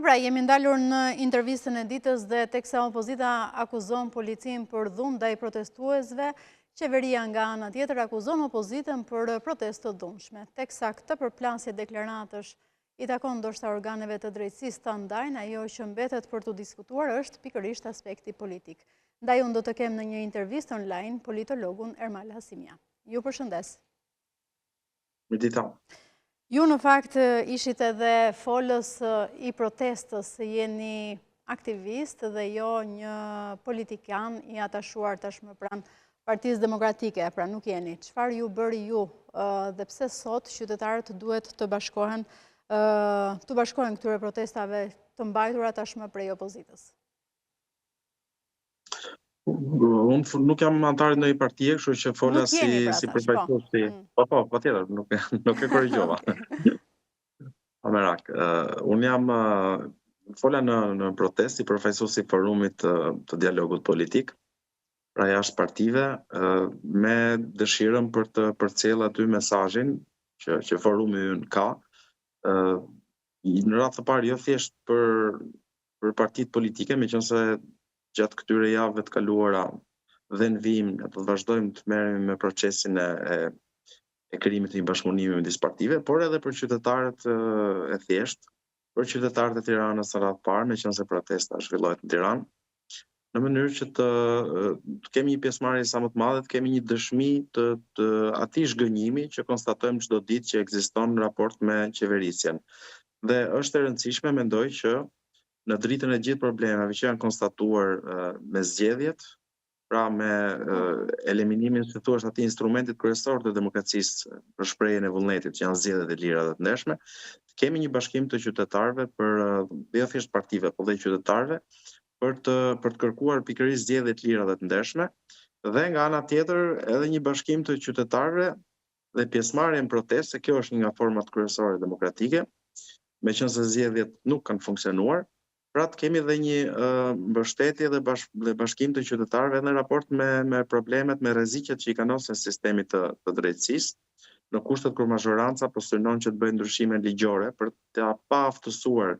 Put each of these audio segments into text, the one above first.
E pra, jemi ndalur në intervistën e ditës dhe teksa opozita akuzon policinë për dhunë ndaj protestuesve, qeveria nga ana tjetër akuzon opozitën për protestë të dhunshme. Teksa këtë përplasje deklaratash i takon ndoshta organeve të drejtësisë ta ndajnë, ajo që mbetet për t'u diskutuar është pikërisht aspekti politik. Ndaj unë do të kem në një intervistë online politologun Ermal Hasimja. Ju përshëndes. Mirëdita. Ju në fakt ishit edhe folës i protestës, jeni aktivist dhe jo një politikan i atashuar tashmë pranë Partisë Demokratike, pra nuk jeni. Çfarë ju bëri ju dhe pse sot qytetarët duhet të bashkohen të bashkohen këtyre protestave të mbajtura tashmë prej opozitës? Unë nuk jam anëtar i ndonjë partie, kështu që fola si pra, si po. përfaqësues si. Mm. Po po, patjetër, nuk nuk e korrigjova. Pa merak. Uh, unë jam uh, fola në në protestë si përfaqësues i forumit të, të dialogut politik, pra jashtë partive, uh, me dëshirën për të përcjellë aty mesazhin që që forumi ynë ka, uh, në radhë të parë jo thjesht për për partitë politike, meqenëse gjatë këtyre javëve të kaluara dhe në vijim ne do të vazhdojmë të merremi me procesin e, e e krijimit të një bashkëpunimi midis partive, por edhe për qytetarët e thjeshtë, për qytetarët e Tiranës në radhë të parë, meqenëse protesta zhvillohet në Tiranë, në mënyrë që të, të kemi një pjesëmarrje sa më të madhe, të kemi një dëshmi të, të atij zhgënjimi që konstatojmë çdo ditë që ekziston në raport me qeverisjen. Dhe është e rëndësishme, mendoj që në dritën e gjithë problemeve që janë konstatuar me zgjedhjet, pra me eliminimin, si thua, atij instrumentit kryesor të demokracisë për shprehjen e vullnetit, që janë zgjedhjet e lira dhe të ndershme, të kemi një bashkim të qytetarëve për jo thjesht partive, por dhe qytetarëve për të për të kërkuar pikërisht zgjedhje të lira dhe të ndershme dhe nga ana tjetër edhe një bashkim të qytetarëve dhe pjesëmarrje në protestë, se kjo është një nga format kryesore demokratike, meqenëse zgjedhjet nuk kanë funksionuar, pra të kemi dhe një uh, mbështetje dhe, bash, dhe bashkim të qytetarëve edhe në raport me, me problemet, me rreziqet që i kanosen sistemit të, të drejtësisë, në kushtet kur mazhoranca po synon që të bëjë ndryshime ligjore për të paaftësuar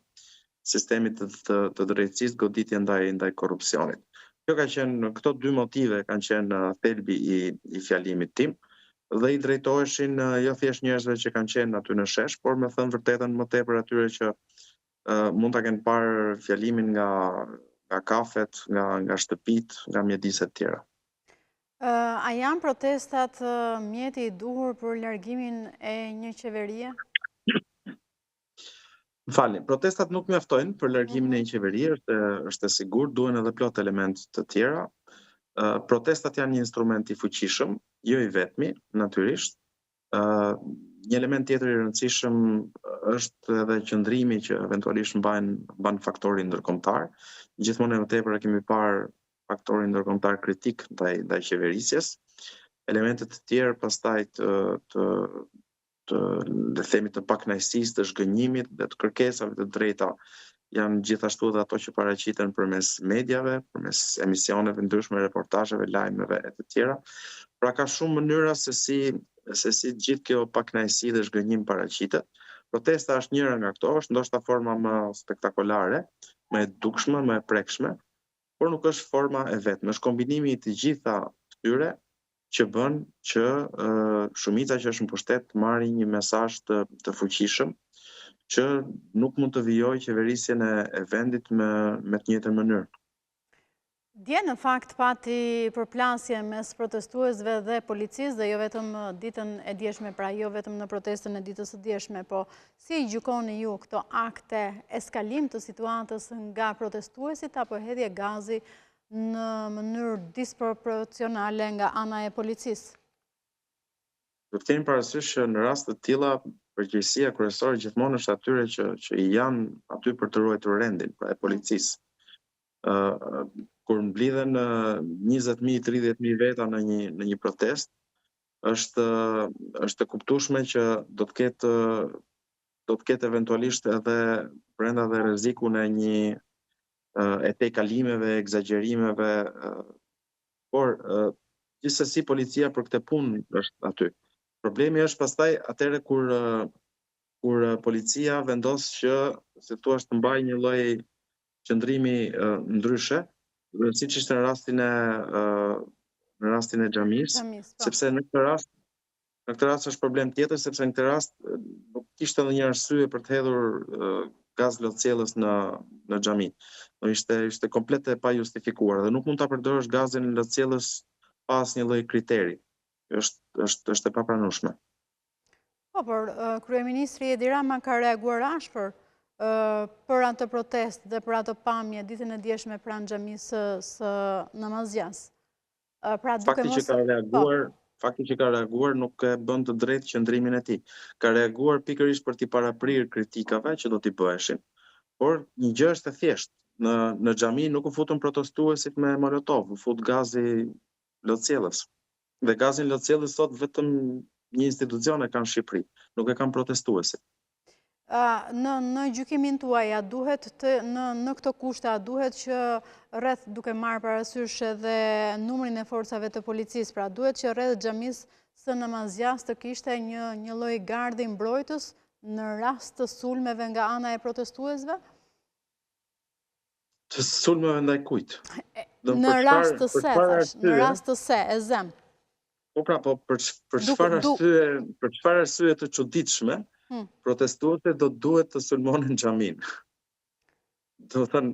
sistemit të, të, të drejtësisë goditjen ndaj ndaj korrupsionit. Kjo ka qenë këto dy motive kanë qenë thelbi i i fjalimit tim dhe i drejtoheshin jo thjesht njerëzve që kanë qenë aty në shesh, por me thënë vërtetën më tepër atyre që uh, mund ta kenë parë fjalimin nga nga kafet, nga nga shtëpitë, nga mjedise të tjera. A janë protestat mjeti i duhur për largimin e një qeverie? Më falni, protestat nuk mjaftojnë për largimin e një mhm. qeverie, është është e sigurt, duhen edhe plot elementë të tjera. Uh, protestat janë një instrument i fuqishëm, jo i vetmi, natyrisht. Uh, një element tjetër i rëndësishëm është edhe qëndrimi që eventualisht mban mban faktori ndërkombëtar. Gjithmonë e më tepër e kemi parë faktorin ndërkombëtar kritik ndaj ndaj qeverisjes. Elemente të tjerë pastaj të të të le të themi të pakënaqësisë, të zhgënjimit dhe të kërkesave të drejta janë gjithashtu edhe ato që paraqiten përmes mediave, përmes emisioneve ndryshme, reportazheve, lajmeve e të tjera. Pra ka shumë mënyra se si se si gjithë kjo pakënaqësi dhe zhgënjim paraqitet. Protesta është njëra nga këto, është ndoshta forma më spektakolare, më e dukshme, më e prekshme, por nuk është forma e vetme, është kombinimi i të gjitha këtyre që bën që shumica që është në pushtet të marrë një mesazh të, të fuqishëm që nuk mund të vijojë qeverisjen e, e vendit me, me të njëjtën mënyrë. Dje në fakt pati përplasje mes protestuesve dhe policisë dhe jo vetëm ditën e djeshme, pra jo vetëm në protestën e ditës së djeshme, po si i gjykoni ju këto akte eskalim të situatës nga protestuesit apo hedhje gazi në mënyrë disproporcionale nga ana e policisë? Duhet të kemi parasysh që në raste të tilla përgjegjësia kryesore gjithmonë është atyre që që janë aty për të ruajtur rendin, pra e policisë. Ë uh, kur mblidhen 20000, 30000 veta në një në një protestë, është është e kuptueshme që do të ketë do të ketë eventualisht edhe brenda dhe rrezikun e një e tejkalimeve, ekzagjerimeve, por gjithsesi policia për këtë punë është aty. Problemi është pastaj atëherë kur kur policia vendos që si thua, të mbajë një lloj qëndrimi ndryshe, dhe siç ishte në rastin e në rastin e xhamisë, po. sepse në këtë rast në këtë rast është problem tjetër sepse në këtë rast nuk kishte ndonjë arsye për të hedhur gaz lotsjellës në në xhami. Do ishte ishte komplet e pajustifikuar dhe nuk mund ta përdorësh gazin lotsjellës pa asnjë lloj kriteri. Është është është e papranueshme. Po, por kryeministri Edi Rama ka reaguar ashpër për atë protestë dhe për ato pamje ditën e djeshme pranë xhamisë së Namazgjasë. Pra, duke fakti që ka po. reaguar, fakti që ka reaguar nuk e bën të drejtë qëndrimin e tij. Ka reaguar pikërisht për t'i paraprirë kritikave që do t'i bëheshin. Por një gjë është e thjeshtë, në në xhami nuk u futën protestuesit me molotov, u fut gazi lotsjellës. Dhe gazin lotsjellës sot vetëm një institucion e ka në Shqipëri, nuk e kanë protestuesit. Në në gjykimin tuaj, a duhet të në në këto kushte, a duhet që rreth duke marrë parasysh edhe numrin e forcave të policisë, pra duhet që rreth xhamisë së Namazgjasë të kishte një një lloj gardi mbrojtës në rast të sulmeve nga ana e protestuesve? Të sulmeve ndaj kujt? Në rast të se, thash, në rast të se, e zem. Po pra, po për për çfarë arsye, për çfarë arsye të çuditshme, hmm. protestuesit do duhet të sulmonin xhaminë. Domethënë,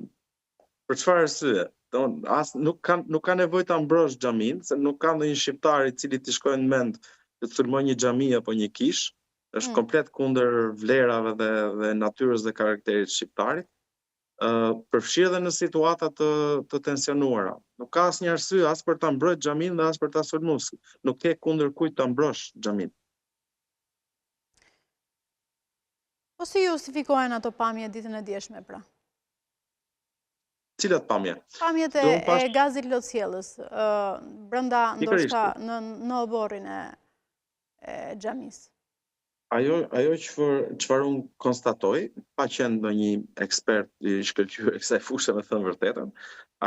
për çfarë arsye? Do as nuk ka nuk ka nevojë ta mbrosh xhaminë, se nuk ka ndonjë shqiptar i cili t'i shkojë në mend të sulmojë një xhami apo një kishë, është hmm. komplet kundër vlerave dhe dhe natyrës dhe karakterit shqiptarit. përfshirë edhe në situata të të tensionuara. Nuk ka asnjë arsye as për ta mbrojt xhaminë dhe as për ta sulmuar. Nuk ke kundër kujt ta mbrosh xhaminë. Po si justifikohen ato pamje ditën e djeshme pra? Cilat pamje? Pamjet e, pas... e gazit lotsjellës, brenda ndoshta në, në oborrin e, e xhamisë. Ajo, ajo çfarë çfarë unë konstatoj, pa qenë ndonjë ekspert i shkëlqyer i kësaj fushe me thënë vërtetën,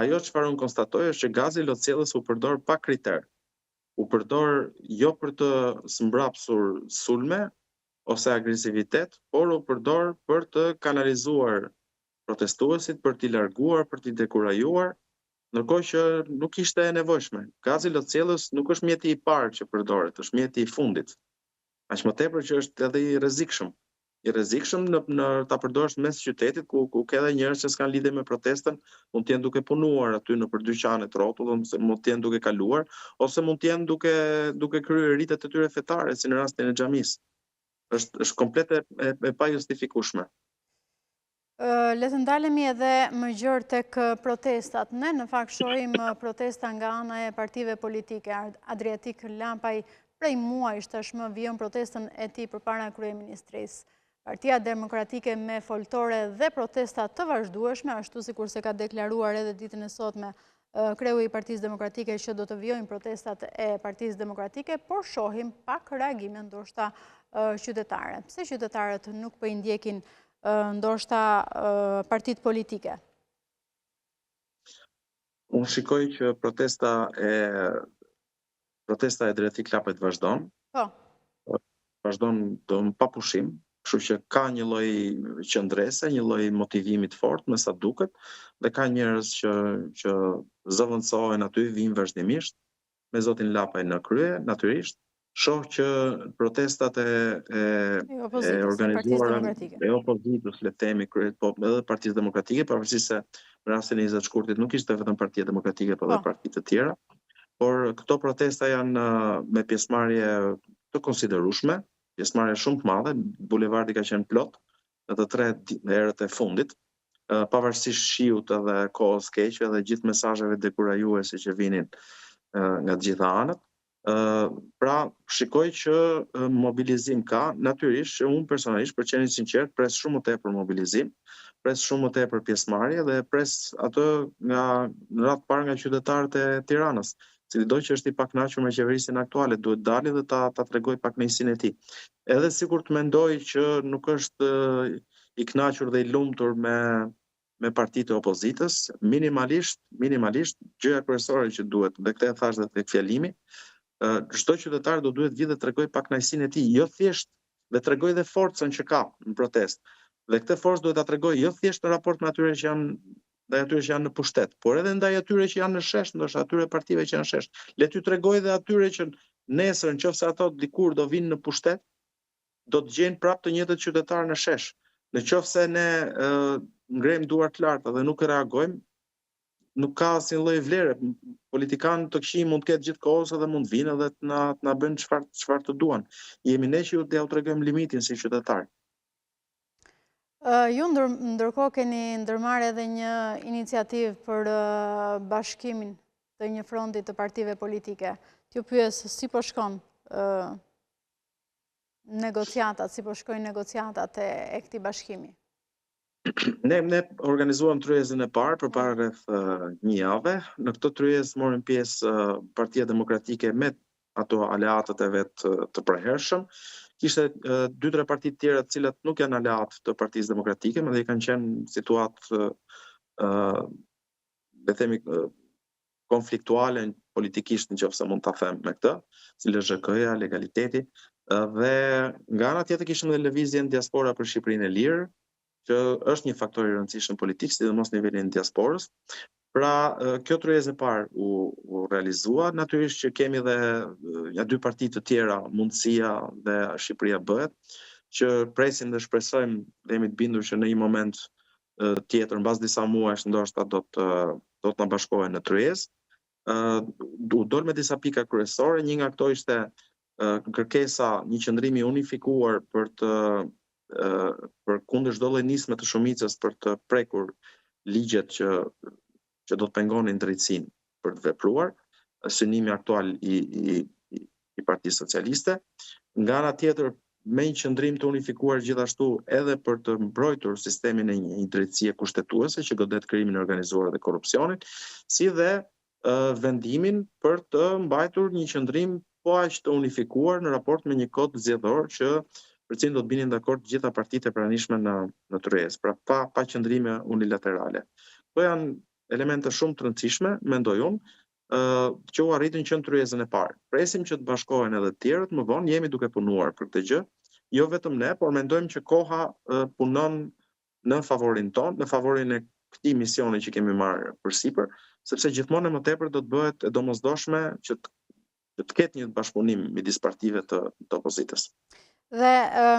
ajo çfarë unë konstatoj është që gazi lotsjellës u përdor pa kriter. U përdor jo për të zmbrapsur sulme ose agresivitet, por u përdor për të kanalizuar protestuesit, për t'i larguar, për t'i dekurajuar, ndërkohë që nuk ishte e nevojshme. Gazi lotsjellës nuk është mjeti i parë që përdoret, është mjeti i fundit. Aq më tepër që është edhe i rrezikshëm. I rrezikshëm në në ta përdorësh mes qytetit ku ku ke edhe njerëz që s'kanë lidhje me protestën, mund të jenë duke punuar aty nëpër dyqanet rrotull, ose mund të jenë duke kaluar, ose mund të jenë duke duke kryer ritet e tyre fetare, si në rastin e xhamisë. Është është komplet e, e, e pajustifikueshme. Le të ndalemi edhe më gjerë tek protestat. Ne në fakt shohim protesta nga ana e partive politike. Adriatik Lapaj prej muajsh tashmë vijon protestën e tij përpara kryeministrisë. Partia Demokratike me foltore dhe protesta të vazhdueshme, ashtu sikurse ka deklaruar edhe ditën e sotme kreu i Partisë Demokratike që do të vijojnë protestat e Partisë Demokratike, por shohim pak reagime ndoshta qytetare. Pse qytetarët nuk po i ndjekin ndoshta partitë politike? Unë shikoj që protesta e protesta e Adriatik Lapajt vazhdon. Po. Vazhdon do pa pushim, kështu që ka një lloj qëndrese, një lloj motivimi të fortë, me sa duket, dhe ka njerëz që që zëvendësohen aty, vijnë vazhdimisht me zotin Lapaj në krye, natyrisht. Shoh që protestat e e, e organizuara e opozitës, le të themi, krye, po edhe Partisë Demokratike, pavarësisht se në rastin e 20 shkurtit nuk ishte vetëm Partia Demokratike, po edhe po. parti të tjera. Por këto protesta janë me pjesëmarrje të konsiderueshme, pjesëmarrje shumë të madhe, bulevardi ka qenë plot në të tre herët e fundit, pavarësisht shiut edhe kohës keqe dhe gjithë mesazheve dekurajuese që vinin nga të gjitha anët. Pra, shikoj që mobilizim ka, natyrisht që unë personalisht, për qenë i sinqert, pres shumë më tepër mobilizim, pres shumë më tepër pjesëmarrje dhe pres atë nga në radhë të parë nga qytetarët e Tiranës, cilido që është i pakënaqur me qeverisjen aktuale, duhet dali dhe ta ta tregojë pakënaqësinë e tij. Edhe sikur të mendojë që nuk është i kënaqur dhe i lumtur me me partitë e opozitës, minimalisht, minimalisht gjëja kryesore që duhet, dhe këtë e thashë dhe tek fjalimi, çdo qytetar do duhet vijë dhe tregojë pakënaqësinë e tij, jo thjesht dhe tregojë dhe forcën që ka në protestë. Dhe këtë forcë duhet ta tregojë jo thjesht në raport me atyre që janë ndaj atyre që janë në pushtet, por edhe ndaj atyre që janë në shesh, ndoshta atyre partive që janë në shesh. Le t'ju tregojë dhe atyre që nesër, në qoftë se ato dikur do vinë në pushtet, do të gjejnë prapë të njëjtët qytetarë në shesh. Në qoftë se ne ngrejmë duart lart dhe nuk reagojmë, nuk ka asnjë lloj vlere. Politikanë të këqij mund të ketë gjithë kohës edhe mund të vinë edhe të na të na bëjnë çfarë çfarë të duan. Jemi ne që t'ua tregojmë limitin si qytetarë. Ju ndërkohë keni ndërmarrë edhe një iniciativë për bashkimin të një fronti të partive politike. T'ju pyes si po shkon negociatat, si po shkojnë negociatat e, e këtij bashkimi? Ne ne organizuam tryezën e parë përpara rreth një jave. Në këtë tryezë morën pjesë Partia Demokratike me ato aleatët e vet të përhershëm. Kishte dy tre parti të tjera të cilat nuk janë aleatë të Partisë Demokratike, madje kanë qenë në situatë ë le themi konfliktuale politikisht në qoftë se mund ta them me këtë, si LZHK-ja, legaliteti, dhe nga ana tjetër kishim edhe lëvizjen Diaspora për Shqipërinë e Lirë, që është një faktor i rëndësishëm politik, sidomos në nivelin e diasporës. Pra, kjo tryezë e parë u, u realizua, natyrisht që kemi dhe ja dy parti të tjera, Mundësia dhe Shqipëria bëhet, që presim dhe shpresojmë dhe jemi të bindur që në një moment tjetër, mbas disa muajsh ndoshta do të do të na bashkohen në tryezë. Ë u dol me disa pika kryesore, një nga këto ishte kërkesa një qëndrim i unifikuar për të për kundër çdo lloj nisme të shumicës për të prekur ligjet që që do të pengonin drejtësinë për të vepruar, synimi aktual i i i Partisë Socialiste. Nga ana tjetër, me një qëndrim të unifikuar gjithashtu edhe për të mbrojtur sistemin e një drejtësie kushtetuese që godet krimin e organizuar dhe korrupsionin, si dhe vendimin për të mbajtur një qëndrim po aq të unifikuar në raport me një kod zgjedhor që për cilin do të binin dakord të gjitha partitë e pranishme në në tryezë, pra pa pa qëndrime unilaterale. Këto janë elemente shumë të rëndësishme, mendoj unë, që u arritën që në tryezën e parë. Presim që të bashkohen edhe të tjerët më vonë, jemi duke punuar për këtë gjë. Jo vetëm ne, por mendojmë që koha punon në favorin tonë, në favorin e këtij misioni që kemi marrë përsipër, sepse gjithmonë e më tepër do të bëhet e domosdoshme që të që të ketë një bashkëpunim midis partive të, të opozitës. Dhe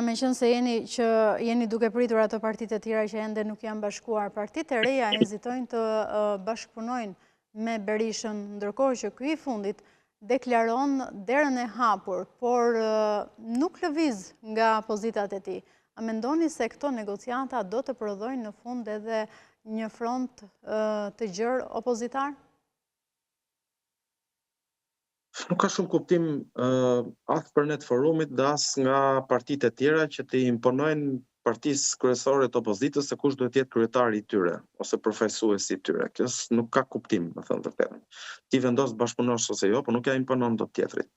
meqenëse jeni që jeni duke pritur ato partitë e tjera që ende nuk janë bashkuar, partitë e reja hezitojnë të bashkëpunojnë me Berishën, ndërkohë që ky i fundit deklaron derën e hapur, por nuk lëviz nga pozitat e tij. A mendoni se këto negociata do të prodhojnë në fund edhe një front të gjerë opozitar? Nuk ka shumë kuptim uh, as për ne të forumit dhe as nga partitë e tjera që t'i imponojnë partisë kryesore të opozitës se kush duhet të jetë kryetari i tyre ose përfaqësuesi i tyre. Kjo nuk ka kuptim, me thënë të vërtetën. Ti vendos të bashkëpunosh ose jo, por nuk ia imponon dot tjetrit.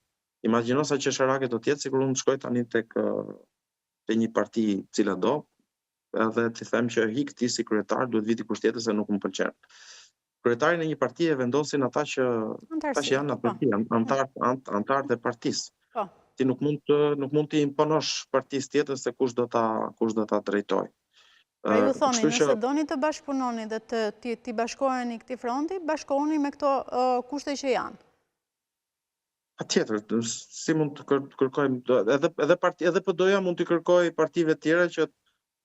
Imagjino sa qesharake do të jetë sikur unë të shkoj tani tek te një parti cila do, edhe t'i them që ik ti si kryetar, duhet të vijë dikush tjetër se nuk më pëlqen. Kryetarin e një partie e vendosin ata që ata që janë në po. parti, anëtarët anëtarët e partisë. Po. Ti nuk mund të nuk mund t'i imponosh partisë tjetër se kush do ta kush do ta drejtojë. Pra ju thoni, nëse që... doni të bashkëpunoni dhe të t'i, t'i bashkoheni këtij fronti, bashkohuni me këto uh, kushte që janë. Patjetër, si mund të kërkojmë, edhe edhe parti edhe PD-ja mund t'i kërkojë partive të tjera që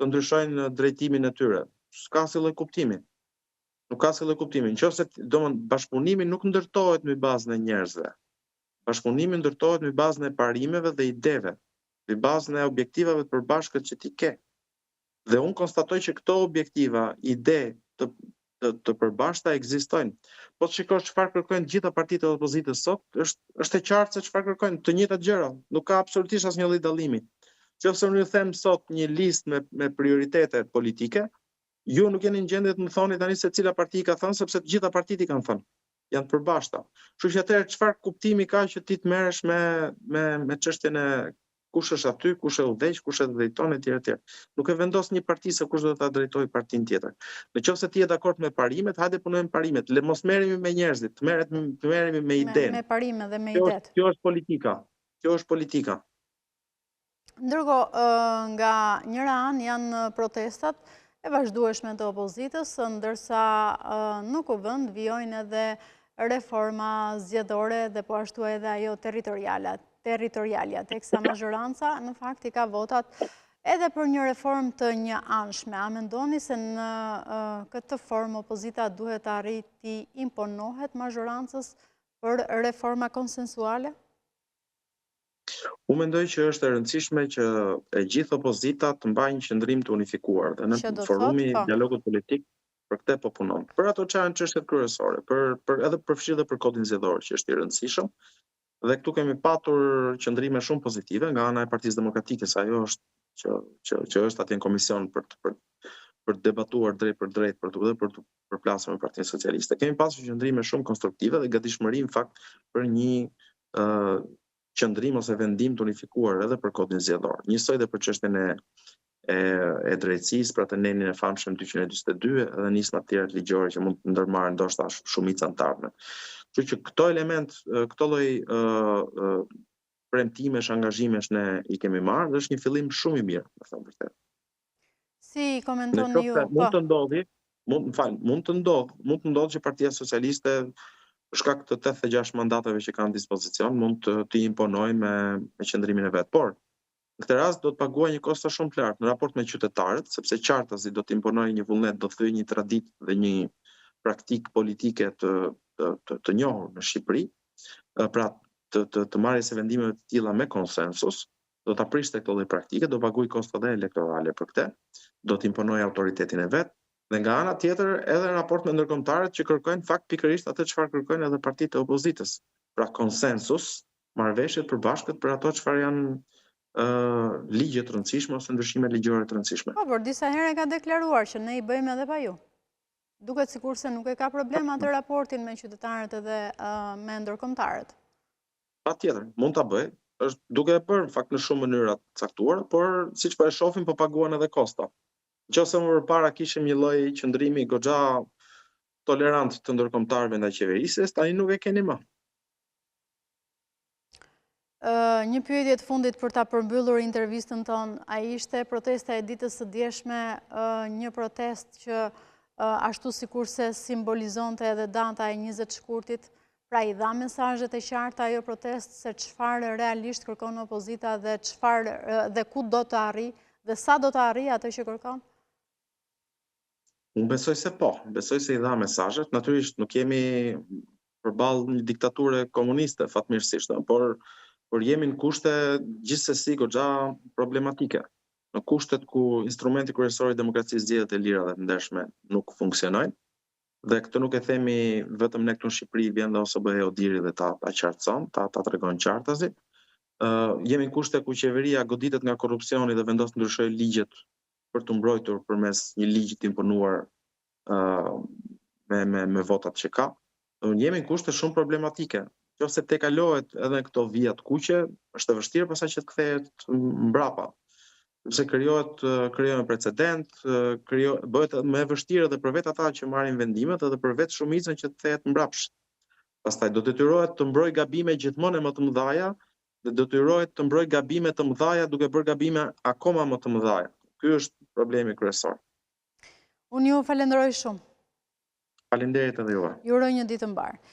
të ndryshojnë drejtimin e tyre. S'ka asnjë lloj kuptimi. Nuk ka asnjë lloj kuptimi. Nëse domthon bashkëpunimi nuk ndërtohet mbi bazën e njerëzve. Bashkëpunimi ndërtohet mbi bazën e parimeve dhe ideve, mbi bazën e objektivave të përbashkët që ti ke. Dhe unë konstatoj që këto objektiva, ide të të, të përbashkëta ekzistojnë. Po të shikosh çfarë kërkojnë të gjitha partitë e opozitës sot, është është e qartë se çfarë kërkojnë, të njëjtat gjëra, nuk ka absolutisht asnjë lloj dallimi. Qoftë se unë ju them sot një listë me me prioritete politike, ju nuk jeni në gjendje të më thoni tani se cila parti i ka thënë, sepse të gjitha partitë i kanë thënë. Janë të përbashkëta. Kështu që atëherë çfarë kuptimi ka që ti të merresh me me me çështjen e kush është aty, kush e udhëheq, kush e drejton etj etj. Nuk e vendos një parti se kush do ta drejtojë partinë tjetër. Në qoftë se ti je dakord me parimet, hajde punojmë parimet, le mos merremi me njerëzit, të merret të merremi me idenë. Me, me parime dhe me idetë. Kjo është politika. Kjo është politika. Ndërkohë, nga njëra anë janë protestat e vazhdueshme të opozitës, ndërsa në kuvend vijojnë edhe reforma zgjedhore dhe po ashtu edhe ajo territorialja, teksa mazhoranca në fakt i ka votat edhe për një reformë të njëanshme. A mendoni se në këtë formë opozita duhet të arrijë t'i imponohet mazhorancës për reforma konsensuale? Unë mendoj që është e rëndësishme që e gjithë opozita të mbajë një qëndrim të unifikuar dhe në forumi i po. dialogut politik për këtë po punon. Për ato që janë çështjet kryesore, për për edhe përfshirë dhe për kodin zgjedhor që është i rëndësishëm. Dhe këtu kemi patur qëndrime shumë pozitive nga ana e Partisë Demokratike, se ajo është që që që është atje në komision për të për për të debatuar drejtpërdrejt për të dhe për të përplasur me Partinë Socialiste. Kemi pasur qëndrime shumë konstruktive dhe gatishmëri në fakt për një ë qëndrim ose vendim të unifikuar edhe për kodin zgjedhor. Njësoj dhe për çështjen e e, e drejtësisë, pra të nenin e famshëm 242 edhe nisma të tjera ligjore që mund të ndërmarrë ndoshta shumica në të ardhmen. Kështu që këto element, këto lloj ë ë premtimesh, angazhimesh ne i kemi marrë dhe është një fillim shumë i mirë, me thënë të vërtetën. Si komentoni ju? Mund po. të ndodhi, mund, më fal, mund të ndodh, mund të ndodhë që Partia Socialiste për shkak të 86 mandateve që ka në dispozicion, mund të, të imponojë me, me qëndrimin e vet. Por, në këtë rast do të paguajë një kosto shumë të lartë në raport me qytetarët, sepse qartazi do të imponojë një vullnet, do të thyejë një traditë dhe një praktikë politike të, të, të, të njohur në Shqipëri, pra të, të, të marrjes së vendimeve të tilla me konsensus, do ta prishte këtë lloj praktike, do paguajë kosto dhe elektorale për këtë, do të imponojë autoritetin e vet dhe nga ana tjetër edhe në raport me ndërkombëtarët që kërkojnë fakt pikërisht atë çfarë kërkojnë edhe partitë e opozitës, pra konsensus, marrëveshje të përbashkët për ato çfarë janë ë ligje të rëndësishme ose ndryshime ligjore të rëndësishme. Po, por disa herë ka deklaruar që ne i bëjmë edhe pa ju. Duket sikurse nuk e ka problem atë raportin me qytetarët edhe me ndërkombëtarët. Patjetër, mund ta bëjë, është duke e bërë në fakt në shumë mënyra të caktuara, por siç po e shohim po paguan edhe kosto. Në qoftë se më përpara kishim një lloj qëndrimi goxha tolerant të ndërkombëtarëve ndaj qeverisjes, tani nuk e keni më. Një pyetje të fundit për ta përmbyllur intervistën tonë, a ishte protesta e ditës së djeshme një protestë që ashtu sikurse simbolizonte edhe data e 20 shkurtit, pra i dha mesazhet e qarta ajo protestë se çfarë realisht kërkon opozita dhe çfarë dhe ku do të arrijë dhe sa do të arrijë atë që kërkon? Unë besoj se po, besoj se i dha mesazhet, natyrisht nuk jemi përballë një diktature komuniste fatmirësisht, por por jemi në kushte gjithsesi goxha problematike. Në kushtet ku instrumenti kryesor i demokracisë zgjedhjet e lira dhe të ndershme nuk funksionojnë, dhe këtë nuk e themi vetëm ne këtu në Shqipëri, vjen dhe OSBE ODIHR-i dhe ta ta qartëson, ta ta tregon qartazi. Ë uh, jemi në kushte ku qeveria goditet nga korrupsioni dhe vendos të ndryshojë ligjet për t'u mbrojtur përmes një ligji të imponuar uh, me, me, me votat që ka. Dhe jemi në kushte shumë problematike. Qoftë se tejkalohet edhe këto vija të kuqe, është e vështirë pastaj që të kthehet mbrapa. Sepse krijohet krijohen precedent, krijo bëhet më e vështirë edhe për vetë ata që marrin vendimet edhe për vetë shumicën që të kthehet mbrapsht. Pastaj do detyrohet të mbrojë gabime gjithmonë e më të mëdha dhe detyrohet të mbrojë gabime të mëdha duke bërë gabime akoma më të mëdha. Ky është problemi kryesor. Unë ju falenderoj shumë. Faleminderit edhe juve. Ju uroj një ditë të mbarë.